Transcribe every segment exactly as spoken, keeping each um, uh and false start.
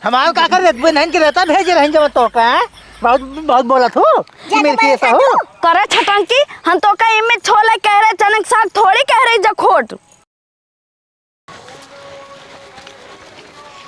हमार का कर देत, बहन के रहता भेज रही जब तो का, हैं? बहुत, बहुत बोलत हो कि मेरे के ऐसा हो। करे छटंकी, हम तो का इमे छोले कह रहे, चनक साग थोड़ी कह रही जखोट।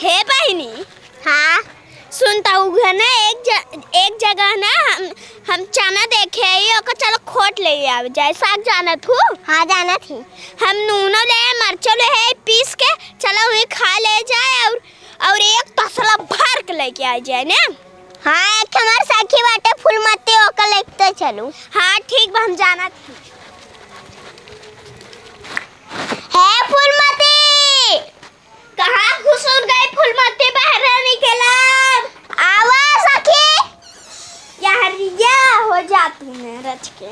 हे बहिनी। हाँ। सुन त उहे ना, एक ज-, एक जगह ना हम, हम चना देखे ही, ओकर चलो खोट ले आवे जाए। साग जानत हूँ? हाँ, जानत ही। हम नूनो ले, मरचो ले है पीस के, चलो वही खा ले जाए और, और एक तसला भर के लेके आ जाए ने। हाँ, एक हमार सखी बाटे फूलमती, ओकर लेके चलू। हाँ, ठीक बा, हम जानत ही। हे फूलमती! कहाँ घुसुर गई फूलमती, बाहर निकलब। आवा सखी। यार, या हो जा तूने रच के।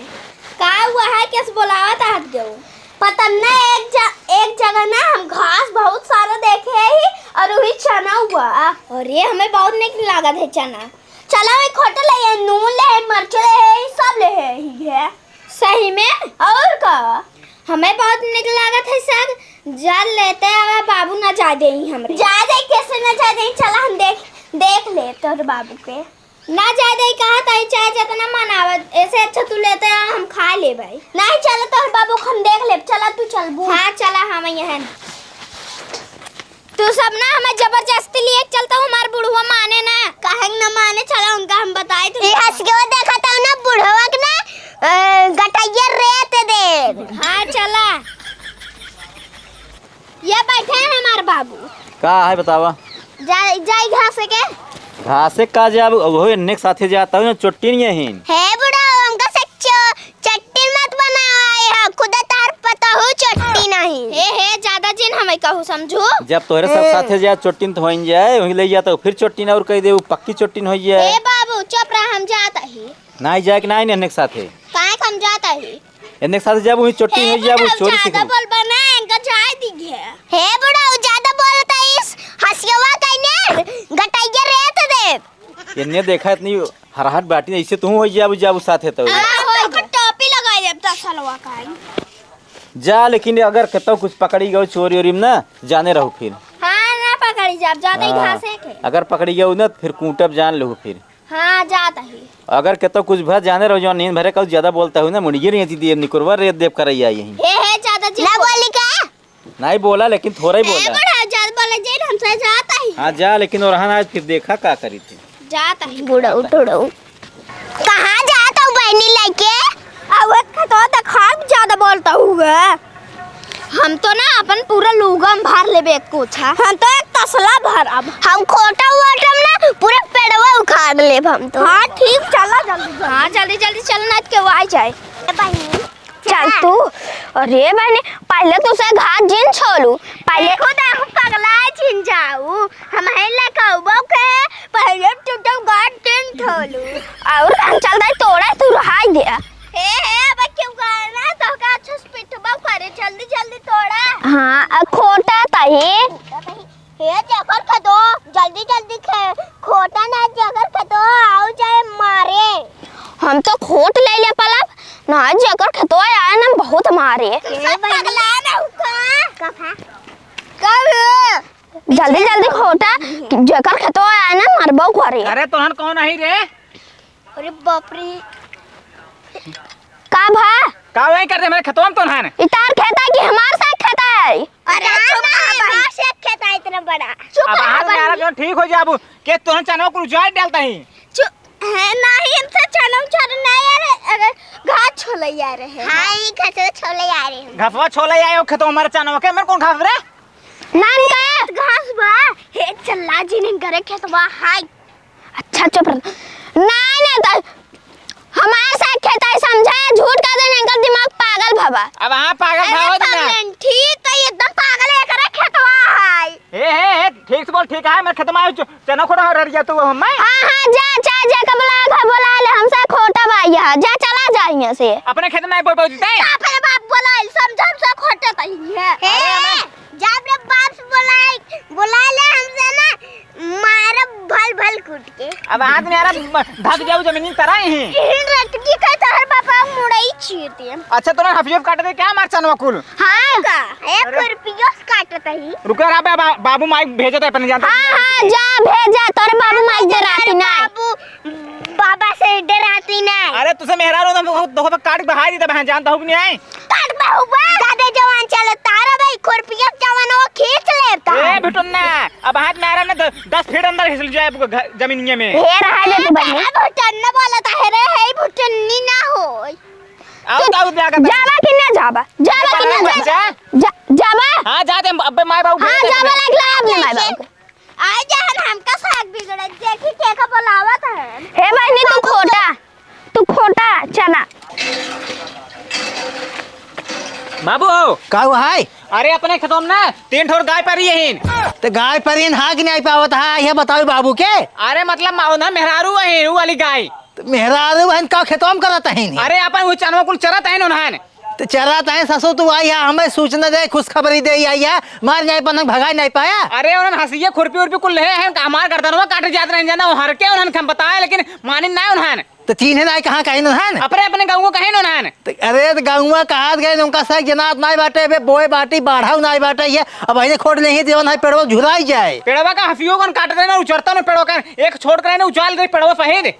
का हुआ है, कैसे बोलावत आहत गऊ? पता न, एक ज-, एक जगह ना हम घास बहुत सारा देखे ही और वही चना हुआ। अरे, हमें बहुत निक लागत है चना। चला, वही खोटे ले, ये नून ले, मरच ले, ये सब ले ही है। सही में? और का? हमें बहुत निक लागत है साग। जा लेते आवा, बाबू ना जाए देई हमरे। जाए देई, कैसे ना जाए देई? चला हम देख, देख ले तोर बाबू के। ना जाए देई कहा ताई, चाहे जितना मनावत, ऐसे अच्छा तू लेते आ, हम खा ले भाई। नहीं, चला तोर बाबू को हम देख ले, चला तू चलबू। हाँ, चला हम यहाँ। तू सब ना हमें जबरदस्ती लिए चलता हूँ, हमार बुढ़वा माने ना। काहे न माने, चला उनका हम बताए तू। ये हंस के वो देखा था ना बुढ़वा के ना, अ, गटैया रेत दे। हाँ, चला। ये बैठे हैं हमार बाबू। का है बतावा? जा, जाई घास के। घासे का जाब, वही एन्ने के साथे जाता हूँ ना, चोट्टी नहीं है। हे बुढ़ा, हमका से चो-, चट्टी मत बनावा, यह खुदा तार पता हो चट्टी नहीं। हे, हे, ज्यादा जिन हमें कहू समझू। जब तोहरे सब ए। साथे जाए, चोट्टी तो होइन जाए, वहीं ले जाता हूँ, फिर चोट्टी ना और कह दे, वो पक्की चोट्टी हो जाए। ए बाबू, चुप रह, हम जाता ही। नहीं जाए कि नहीं, एन्ने के साथे। काहे के हम जाता ही? एन्ने के साथे जाबू, वहीं चोट्टी ए हो जाबू, बुढ़ऊ, चोरी ज्यादा सीखबू। बोलबा ना, इनका जाए दीजिए। हे बुढ़ऊ, ज्यादा बोलता इस हंसियवा कइने गटैया रेत दे। एन्ने देखा इतनी हरहट बाटी, ऐसे तू हो जाबू, जाबू साथे तो। आ, हो, तो टोपी लगाई देब, तसलवा का। जा, लेकिन अगर केतो कुछ पकड़ी गयो चोरी ओरी में ना, जाने रहू फिर। हाँ, ना पकड़ी जाब, ज्यादा ही हाँ, घासे के। अगर पकड़ी गयो ना, फिर कूटब जान लहू फिर। हाँ, जात ही। अगर केतो कुछ भर जाने रहो, जो नींद भरे कल ज्यादा बोलता हूँ ना, मुड़िए नहीं आती, निकुरवा रेत देव करैया यही। हे, हे, ज्यादा जी ना बोल- बोली का? नहीं बोला, लेकिन थोड़ा ही ए, बोला। बड़ा ज्यादा बोले जे हमसे जात ही। हाँ, जा, लेकिन और हाँ, आज फिर देखा का करी थी। जात ही। बुढ़ऊ, टुड़ऊ। कहाँ जात हो बहनी लेके? अब एक तो देखा ज्यादा बोलता हुआ। हम तो ना अपन पूरा लूगा में भर लेबे एक कोछा। हम तो एक तसला भरब। हम खोटा वोटम ना पूरा पेड़वा उखाड़ लेब हम तो। हाँ, ठीक, चला जल्दी, जल्दी। हाँ, जल्दी, जल्दी चल, ना के वो आ जाए। ए बहिनी, चल चला। तू। अरे बहनी, पहले तो से घास जिन छोलू, पहले देखो, देखो, पगला जिन जाऊ। हम है ले कहबो के पहले टूटो गाड़ दिन ठोलू। और हम चल दे तोड़े, तू रहाई दे। हे, हे, अब क्यों गाना? तो का अच्छा से पिटबा करे, जल्दी, जल्दी तोड़ा। हाँ, आ खोटा तही। हे, जेकर खेतो, जल्दी, जल्दी खे-, खोटा ना, जेकर खेतो, आओ जाए मारे। हम तो खोट ले ले पलब, ना, जेकर खेतो आए ना, बहुत मारे। सब पगला ना हुआ। कब है? कब है? जल्दी, जल्दी खोटा, जेकर खेतवा आए ना, मरबो करे। अरे, तोहन कौन आही रे? अरे बाप रे। का भा? का वही कर दे मेरे खेतवा में तोहन? ई तार खेत है कि हमार साथ खेत है? अरे, चुप रहा भाई। हमार साथ खेत है इतना बड़ा। चुप अब रहा आज मेरा भाई। जो ठीक हो जाबू, के तोहन चनवा कुल उजाड़ डालता ही। चु-, है, नाही, इनसे चनवा उजाड़ नहीं आ रहे, अगर घास छोले आ रहे हैं। हाँ, ई घास छोले आ रहे हैं। घासवा छोले आए हो, खेतवा हमारे चनवा के, मेरे कौन घास रे? नान का? घास बा। हे चल्ला जी, नहीं करे खेतवा, हाय। अच्छा, चुप रह। नाई, नाई, तो हमार साथ खेत है, समझा? झूठ कह देने, इनका दिमाग पागल भवा। अब हाँ, पागल अरे, भवा दिमाग। पगलेन, ठीक तो एकदम पागल है, करे खेतवा हाय। हे, हे, हे, ठीक से बोल, ठीक है, मैं खेतवा आयो, च-, चना खोड़ा रह गया तू हम, मैं? हाँ, हाँ, जा, जा, जा, कब बोला, घर बोला ले, हमसे खोटा भाई है, जा, चला जा यहाँ से। अपने खेत में बोल, बोल, दे। अपने बाप बोला, समझा, हमसे खोटा भाई है। अरे, हमें जब रे बाप से बोलाए, बोला ले हमसे ना, मारब भल भल कूट के। अब हाथ में आ रहा, धक जाऊ जमीन तरा ही। इही रटकी का तोहर पापा मुड़ई चीर दिए। अच्छा, तोरा हफियत काट दे क्या मार चनवा कुल? हाँ। का? एक अरे। रुपयो से काटत ही। रुका रहा बा-, बा-, बाबू माई भेजत है, अपने जानता हाँ, नहीं। हाँ, जा भेजा, तोरे बाबू माई डराती ना। बाबू, बाबा से डराती ना। अरे, तुसे मेहरारू तो हम देखो पे काट के बहाई दी, तब हम जानता हूँ कि नहीं आई। काट बा हुआ। ज्यादा जवान चले, तारा भाई खुरपिया जवान वो खींच लेता। ए, भुटुन्ना, अब हाथ में आ रहा ना, द-, दस फीट अंदर घिस जाए आपको घर, जमीनिया में। हे रहा ले तू बहन। ए, भुटुन्ना बोला था, हे रे, हे भुटुन्नी ना होई। आओ, तू आओ, जाकर जाबा कि ना जाबा? जाबा कि ना जाबा? जा। जा, जाबा? हाँ, जाते हम, अबे माय बाबू हाँ, भेज देते जाबा हैं। लाग ला अपने माय बाबू। आ जाहन हमका साग बिगड़त, देखी के का बोलावत है। हे बहनी, तू खोटा, तू खोटा चना। बाबू हो। का हुआ है? अरे, अपने खेतों में ना तीन ठोर गाय परी यहीन। तो गाय परी यहीन, हाँ कि नहीं पावत है, ये बताओ बाबू के। अरे, मतलब, मा-, उन्हें मेहरारू है, वो वाली गाय। तो मेहरारू बहन का खेतवा में करत हईन? अरे, अपन वो चनवा कुल चरत हईन उन्हन। तो चरत हईन ससुर, तू आई है, हमें सूचना दे, खुशखबरी दे आई है, मार नहीं पनक भगाई नहीं पाया। अरे, उन्हन हंसिया खुरपी उरपी कुल ले हैं, हमार गर्दनवा काट जात रहे जाना, वो हर के उन्हन हम बताए, लेकिन मानिन ना उन्हन। तो चीन्हे ना कहाँ कहीं उन्हन? अपने, अपने गाँव को कहीं उन्हन। तो अरे, तो गाँव कहात गए, उनका सही जनात नहीं बाटे, बे बोए बाटी, बाढ़ाऊ नहीं बाटे, ये अब ऐसे खोट नहीं, देवन है, पेड़वा झुराई जाए। पेड़वा का हंसियों कौन काट रहे ना, उचरता ना पेड़वा का, एक छोड़ कर ना उचाल दे पेड़वा सही दे।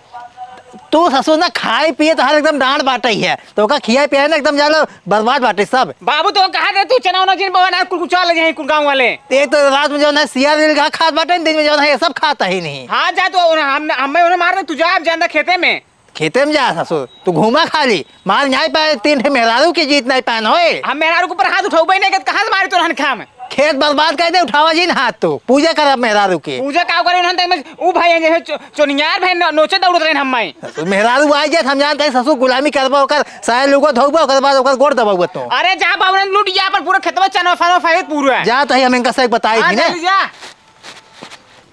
तू ससुर ना खाए पिए तो हर एकदम डांड बाटे ही है, तो ओका खियाए पियाए ना एकदम जानो बर्बाद बाटे सब। बाबू तो कहा दे तू चना उना जिन बवा ना कुल कुचाल ले जाए कुल गाँव वाले। ते तो रात में जो ना सियार रेल घा खात बाटे, दिन में जो ना ये सब खाता ही नहीं। हाँ जा तो उन्हें हम, हमें उन्हें मार दे, तू जा अब जाना खेते में। खेते में जा ससुर, तू घूमा खाली, मार नहीं पाए, तीन ठे मेहरारू के जीत नहीं पाए होए। हम मेहरारू के ऊपर हाथ उठाऊ नहीं, कहाँ से मारी तो रहन खाम। खेत बर्बाद कर दे, उठावा जी न हाथ तू। पूजा करब मेहरारू के। पूजा का करे उन्हन तक में ऊ भाई हैं जैसे चो-, चोनियार भाई नो-, नोचे दौड़त रहे हम माई। ससुर मेहरारू आ जात, हम जानते हैं ससुर गुलामी करबा ओकर, सारे लोगो धोबा, ओकर बाद ओकर गोड़ दबाबा तू। अरे जा बाबूरन लूट जा अपन पूरा खेतवा चना फना फायद पूरा। जा तही हम इनका से बताई हाँ, थी ना। जल्दी जा।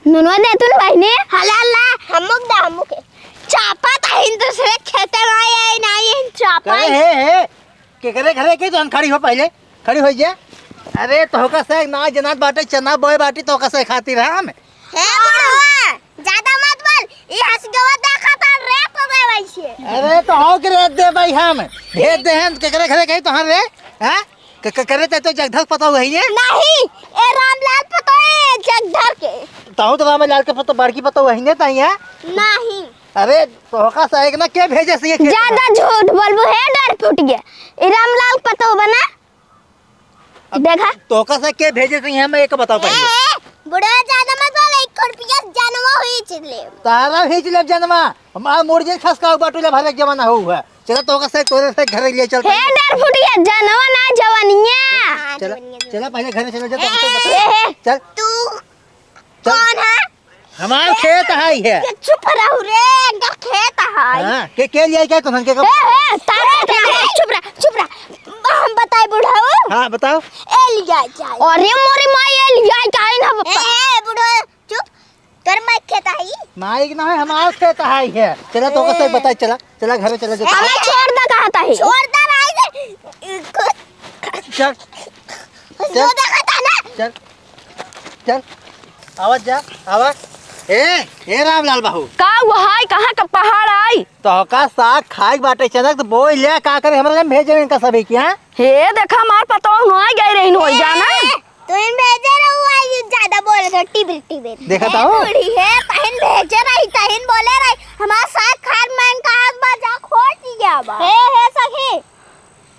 नुनवा दे तू न बहिनी। हला ला, हमू के दा, हमू के। चापा तहिन दूसरे खेते में आए, ना ये चापा। करे हे, हे। केकरे घरे के जौन खड़ी हो पहिले, खड़ी होइ जा। अरे, तोहका से ना जनात बाटे, चना बोए बाटी, तोहका से खातिर हम। हे बुढ़वा, ज्यादा मत बोल, ई हंसगवा देखा था, रेप हो गए वैसे। अरे, तो हो के रेप दे भाई हम, भेज दे हम, केकरे घरे गई तोहर रे, हाँ? क-, क-, करे ते तो जगधर पता हुआ ही है? नहीं, ए रामलाल पता है जगधर के। तहु तो रामलाल के पता, बड़की पता हुआ ही नहीं ताई है? नहीं। अरे, तोहका से एक ना के भेजे से ये खेत में? ज्यादा झूठ बोलबू है, डर फूट गया। ई रामलाल पतोह बना। अब देखा। तोहका से के भेजे से यहाँ मैं एक बताओ पहले। ए, ए, बुढ़वा ज्यादा मत बोल, एक रुपया जनवा हुई चिल्ले। तारा ही चिल्ले जनवा, हमार मुर्गे खसका बाटू ले भरे जमाना हो हुआ। चला तोहका से तोरे से घर ले चल। हे डर फूट गया, जनवा ना जवानिया। हाँ, चला, जवानिया, चला पहले घर में चला जा, ए, तोहका से ए, बता। ए, चल। तू चल। कौन है? हमार खेत है ये। ये चुप रहू रे, इनका खेत है। हाँ, के, के लिया क्या तुमन के ए, ए, तारे के ना, चुप रह, चुप रह। हम बताई बुढ़ऊ। हाँ, बताओ। ए लिया जाए। अरे मोरी माई, ए लिया जाए ना ए, बाबा। ए, बुढ़ऊ, चुप। तोर माई खेत है? माई के ना है, हमार खेत है ये। चला तोहका से बताई, चला, चला घर में चला जा। हमें छोड़ दे कहता है। छोड़ दे भाई। चल। जो चल। देखा था ना। चल। चल, आवा जा, आवा। ए, ए रामलाल बाबू। का हुआ है? कहाँ का पहाड़ आई? तोहका साग खाए के बाटे चनक तो बोई ले, का करे हमरा लम भेजे इनका सभी के, हाँ? हे, देखा हमार पतोह ना गई रही हो जाना। ए, तू इन भेजे रहू, आई ज्यादा बोले तो टिबिर टिबिर। देखा ए, था हो? बूढ़ी है, तहिन भेजे रही, तहिन बोले रही, हमार साग खाए मन का हाथ बा जा खोट लिया बा। हे, हे सखी,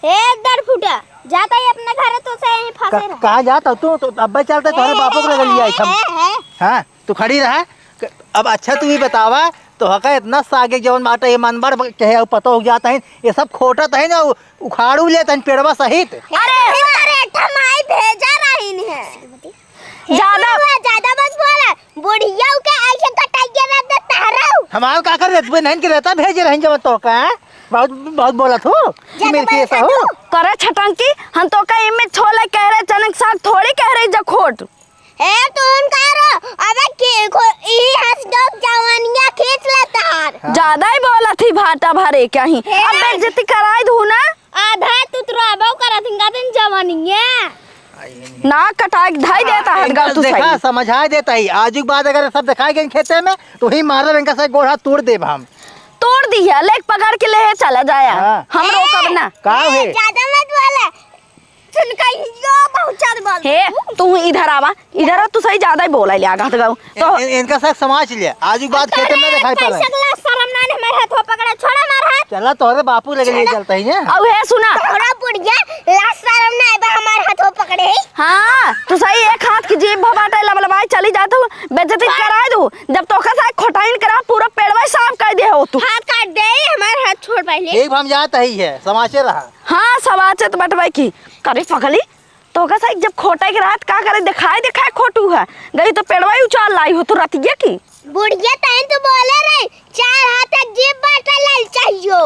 हे डर फूटा, जाता ही अपने घरे तो से यहीं फंसे क-, रह। कहाँ जाता तू? तो अब्बे चलते तोहरे ए, बापू को ए, लगा लिया ए, हम। ए, ए। हाँ, तू खड़ी रहा। क-, अब अच्छा तू ही बतावा, तोहका इतना सागे जवन बाटे ये मनबड़ ब-, कहे अउ पतो हो जाता है, ये सब खोटत है ना, उ-, उखाड़ू लेत है पेड़वा सहित। अरे, अरे, अरे, माई भेजा रही है। ज्यादा बुढ़वा, ज्यादा मत बोला। बुढ़िया के ऐसे कटाइए ना दे तहराऊ। हमार का कर रहे, तू नहीं के रहता भेजे रही जब तो का, हैं? बहुत, बहुत बोला तू। कि ज्यादा मेरे के ऐसा हो? करे छटंकी, हम तोका इमे छोले कह रहे, चनक साग थोड़ी कह रहे जखोट। हे, तू उनका रो, अबे के को, ई हंस डोक जवानिया खींच लेता है। हाँ। ज्यादा ही बोला थी भाटा भरे क्या ही। हे। अब बेइज्जती कराई दू ना। आधा तू तो रोबो करत हिंगा दिन जवानिया। नाक कटाए के धाई देता है, हाँ, गाँव तू देखा, सही। समझाए देता ही। आजू के बाद अगर सब दिखाए गए खेते में, तो ही मारब इनका से गोड़ हाथ तोड़ देब हम। तोड़ दी है, लेक पकड़ के ले चला जाया। हाँ। हम ए, रोकब ना। का ए, है? ज्यादा मत बोले। सुन कहियो बहुत इधर आवा, इधर आ, तू सही ज्यादा ही बोला ले आगा तो गऊ। तो इन, इन, इनका सब समाज ले, आज की बात खेते में दिखाई पड़ा। कैसे गला शर्म ना ने हमारे हाथों पकड़े, छोड़ा हमारे हाथ। चला तोहरे बापू लगे लिए चलता ही है। अब है सुना। तोहरा बुढ़िया ला शर्म ना आए बा हमारे हाथों पकड़े ही। हाँ, तू सही एक हाथ की जीभ भबाटे लबलबाई चली जा तू, बेइज्जती कराए दू। जब तोका साथ खोटाइन करा पूरा पेड़वा साफ कर दे हो तू। हाथ काट दे, हमारे हाथ छोड़ पहले। एक हम जात ही है, समाचे रहा। हाँ, समाचे तो बटवाई की। करे पगली, तोका साथ जब खोटाई के रात का करे, दिखाए दिखाए खोटू है। गई तो पेड़वा ही उचाल लाई हो तू रतिया की। बुढ़िया तहन तो बोले रही, चार हाथ तक जीभ बाटा लाल चाहियो।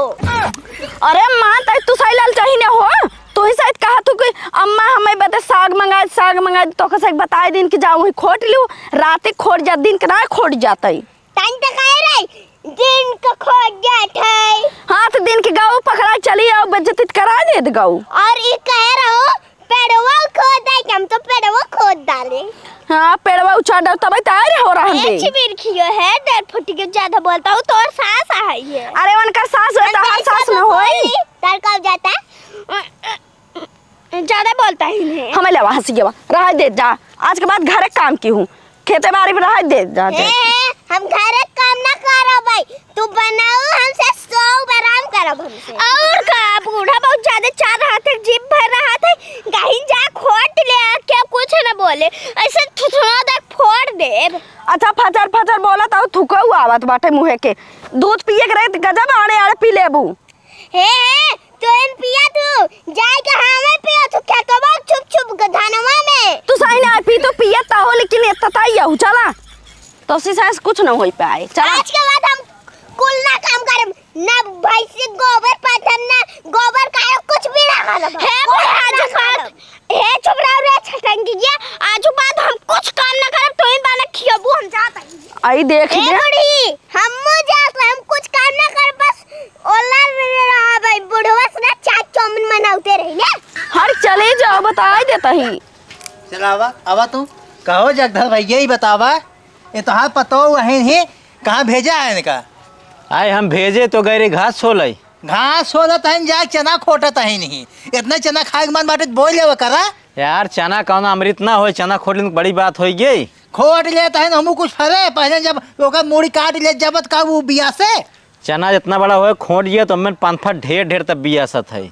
अरे माँ, तै तू सही लाल चाही ना हो। तू ही शायद कहा तू कि अम्मा हमें बता साग मंगाए, साग मंगाए, तोका साथ बताए दिन कि जाऊँ ही खोट लू, रात खोट जा, दिन के ना खोट जाता ही। तन तो कहे रही, दिन को खोज जात है। हाँ, तो दिन के गऊ पकड़ा चली आओ, बेइज्जती करा देत गऊ। और ई कहे रहो, पेड़वा खोद दे, हम तो पेड़वा खोद डाले। हाँ, पेड़वा उछाल डाल, तबे तो आए रहो रहन ए, दे। चिबिर खियो है, डेढ़ फुट के ज्यादा बोलता हूँ, तोर सास आई है। अरे, उनकर सास होए, हम तोहार सास न होई। तार कब जाता? ज्यादा बोलता ही नहीं। हमें लेवा हंसी गेवा, रह दे जा। आज के बाद घरे काम की हूँ, खेते बाड़ी में रह दे जा, जा। ए, हम घरे काम ना करब भाई, तू बनाऊ हमसे, सो आराम करब हमसे। और का, बूढ़ा बहुत ज्यादा चार हाथ तक जीभ भर रहा था, कहीं जा खोट ले, क्या कुछ न बोले, ऐसे थुथुना दे फोड़ देब। अच्छा, फचर फचर बोलत और थुकऊ आवत बाटे मुँहे के। दूध पिए के रहे त गजब आड़े आड़े पी लेबू। हे, हे, तू इन पिया तू, जाए के हमें पिया तू खेतवा छुप छुप के धनवा में। तू सही ना पी, तू पिया ता हो, लेकिन ये तताई आऊ, चला। तो सी सास कुछ न होई पाए, चला। आज के बाद हम कुल ना काम करब, ना भैंसी गोबर पाथब, ना गोबर काढ़ब, कुछ भी ना करब। हे कुछ बुढ़ा ना जो करब। हे चुप रहो रे छटंगिया, आजू बाद हम कुछ काम ना करब, तू ही बाना खियाबू, हम जात हई। आई देख ए ले। बूढ़ी, हमू जात हई, हम कुछ काम ना करब, बस ओला रहा भाई, बुढ़वा से ना चाट चाउमीन बनावते रही ना। हर चले जाओ, बताई देता ही। चला आवा, आवा तू। कहो जगधर भैया, ही बतावा, ये तोहार पतो वहीं ही, कहाँ भेजा है इनका? आए हम भेजे तो गए रे घास छोले। घास छोलत हइन, जा चना खोटत हइन ही। इतना चना खाए के मन बाटे त बोल लेवा करा। यार, चना कौनो अमृत ना होए, चना खोट लेन बड़ी बात होई गई। खोट लेत हइन, हमू कुछ फरे, पहले जब ओकर मूड़ी काट ले जबत का वो बिया से। चना जितना बड़ा होए, खोट गया तो हमें पाँच फट ढेर ढेर तब बियासत है।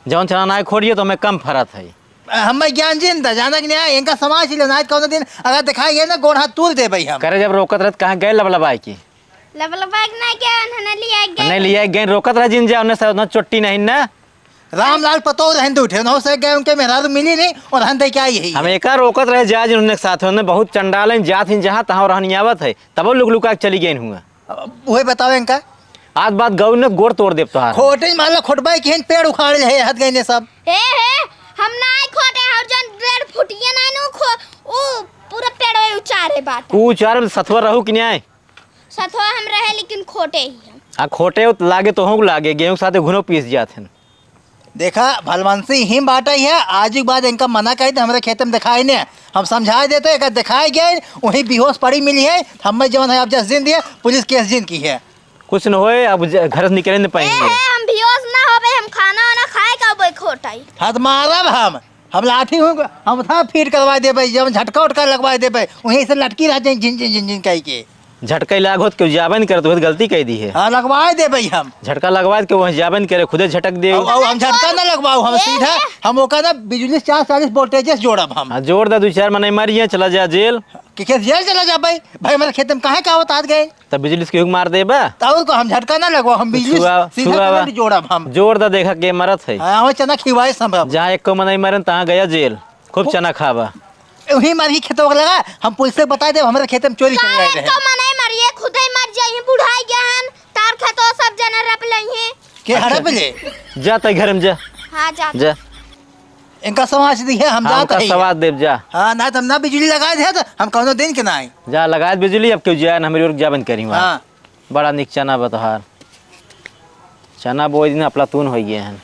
जौन चना ना खोट गया तो हमें कम फरत है। हमें ज्ञान जिन था, जाना कि नहीं, इनका समाज ही लेना, आज कौनो दिन अगर दिखाई गए ना, गोड़ हाथ तूल दे भाई हम। करे जब रोकत रहत, कहाँ गए लबलबाई की? लबलबाई के ना गए, उन्होंने लिया गए। नहीं लिया गए, रोकत रह जिन जा, उन्हें से उतना चोट्टी नहीं ना। रामलाल पतो रहन दे उठे, उन्हों से गए, उनके मेहरारू मिली नहीं और हन दे क्या यही। हम एका रोकत रहे जा जिन उन्हें साथ, उन्हें बहुत चंडाल हैं, जात हिन जहाँ तहाँ रहन आवत है, तब वो लुक लुका के चली गए हुआ। अब वही बतावे इनका। आज बात गऊ ने गोड़ तोड़ देब तोहार। खोटे मारला खोटबाई के पेड़ उखाड़ ले, हद गए ने सब। हे, हे, हम नाई खोटे, और जन डेढ़ फुटिया नाई नु खो, ऊ पूरा पेड़वे उचारे बाटे। ऊ उचारे में सथवा रहू कि नाई? सथवा हम रहे, लेकिन खोटे ही हम। आ, खोटे हो त लागे तोहूँ लागे, गेहूँ के साथे घुनो पीस जात हन। देखा, भलवंसी ही बाटे है, आज के बाद इनका मना कही तो हमरे खेत में दिखाई ने। हम समझा देते, अगर दिखाई गए, वहीं बेहोश पड़ी मिली है, हमें जवन है, अब जस दिन दिए, पुलिस केस जिन की है। कुछ न होए, अब ज-, घर से निकले न ए, पाएंगे। हे, हम बेहोश ना होबे, हम खाना वाना खाए का बोई खोटाई। हाथ मारब हम, हम लाठी हूँ, हम था फीट करवा देबे, जब झटका उटका लगवा देबे, वहीं से लटकी रह जाए झिन झिन झिन झिन कह के। झटका लाग होत केहू जाबे न करत, वही गलती कह दी है। हाँ, लगवा देबे हम। झटका लगवा के वहीं जाबे न करे, खुदे झटक दे। अब, अब हम झटका ना लगवाऊ, हम ए, सीधा, ए। हम ओका ना बिजली चार चालीस वोल्टेज जोड़ब हम। हाँ, जोड़ दे, दो चार मनई मरी है, चला जा जेल। के खेत जेल चला जा भाई, भाई हमारे खेत में काहे का आवत आज गए? तब बिजली से केहू के मार देबा? त और को हम झटका ना लगवा, हम तो बिजली छुआ, सीधा छुआ बा। करंट जोड़ब हम। जोर दा देखा के मरत है। हाँ, हमें चना खिवाए संभव। जहाँ एक को मनई मरन, तहाँ गया जेल। खूब चना खाबा। वही मार ही खेतवा के लगा, हम पुलिस से बता देब, हमारे खेत में चोरी कर काहे रहे। तो मनई मरिए, खुदे मर जाइए, बुढ़ाई गया हन, तार खेतवा सब जना रप लइहे। के अच्छा। हड़प ले? जा तई घर में जा। हाँ, जा। जा। इनका समाज दी है, हम हाँ, जात उनका है। समाज देव जा। हाँ, ना तो हम ना बिजली लगा दे तो हम कौनो दिन के ना आई। जा लगा दे बिजली, अब केहू जाए ना, हमरी ओर जाबे न करी वहाँ। हाँ। बड़ा निक चना बा तोहार। चना बोए दिन अपला तून होई गए हैं।